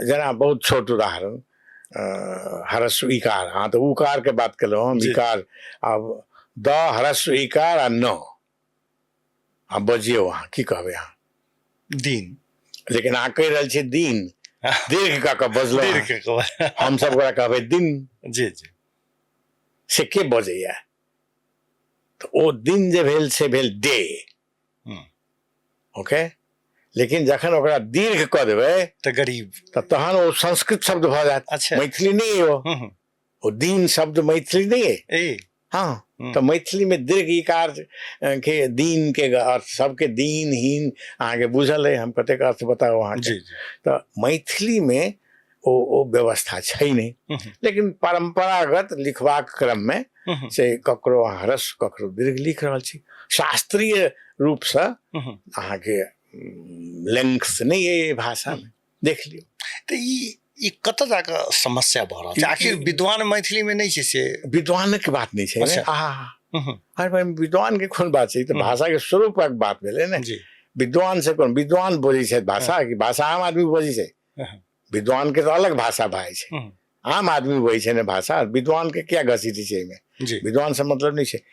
जेना बहुत छोट उदाहरण, ह्रस्व इकार, अहाँ तऽ उकार के बात केलहुँ, हम इकार। आब द ह्रस्व इकार आ न, आ बजियौ अहाँ, की कहबै अहाँ? दिन। लेकिन अहाँ कहि रहल छियै दिन, दीर्घ कऽ कऽ बजलहुँ। दीर्घ कऽ। हम सब ओकरा कहबै दिन। जी जी से के बजैया? तऽ ओ दिन जे भेल से भेल डे। ओके, लेकिन जखन ओकरा दीर्घ कऽ देबै तऽ गरीब, तऽ तहन ओ संस्कृत शब्द भऽ जायत। मैथिली नहि ओ। ओ दिन शब्द मैथिली नहि अइ। हँ, तऽ मैथिलीमे दीर्घ इकार के दिन के अर्थ सबके दीन हीन अहाँके बुझल अइ, हम कतेक अर्थ बताउ अहाँके? तऽ मैथिलीमे ओ ओ व्यवस्था छै नहि, लेकिन परम्परागत लिखबाक क्रममे से ककरो अहाँ ह्रस्व, ककरो दीर्घ लिख रहल छी। शास्त्रीय रूपसँ अहाँके लेंग्थ नहि अइ एहि भाषामे, देख लियौ। तऽ ई ई कतऽ जाकऽ समस्या भऽ रहल छै? आखिर विद्वान मैथिलीमे नहि छै से? विद्वानक बात नहि छै। आहा, अरे भाई, विद्वान के कोन बात छै? ई तऽ भाषा के स्वरूपक बात भेलै ने। विद्वान से कोन विद्वान बजै छै भाषा, कि भाषा आम आदमी बजै छै? विद्वान के तऽ अलग भाषा भए छै, आम आदमी बजै छै ने भाषा। विद्वान के किया घसीटै छै एहिमे? विद्वान से मतलब नहि छै।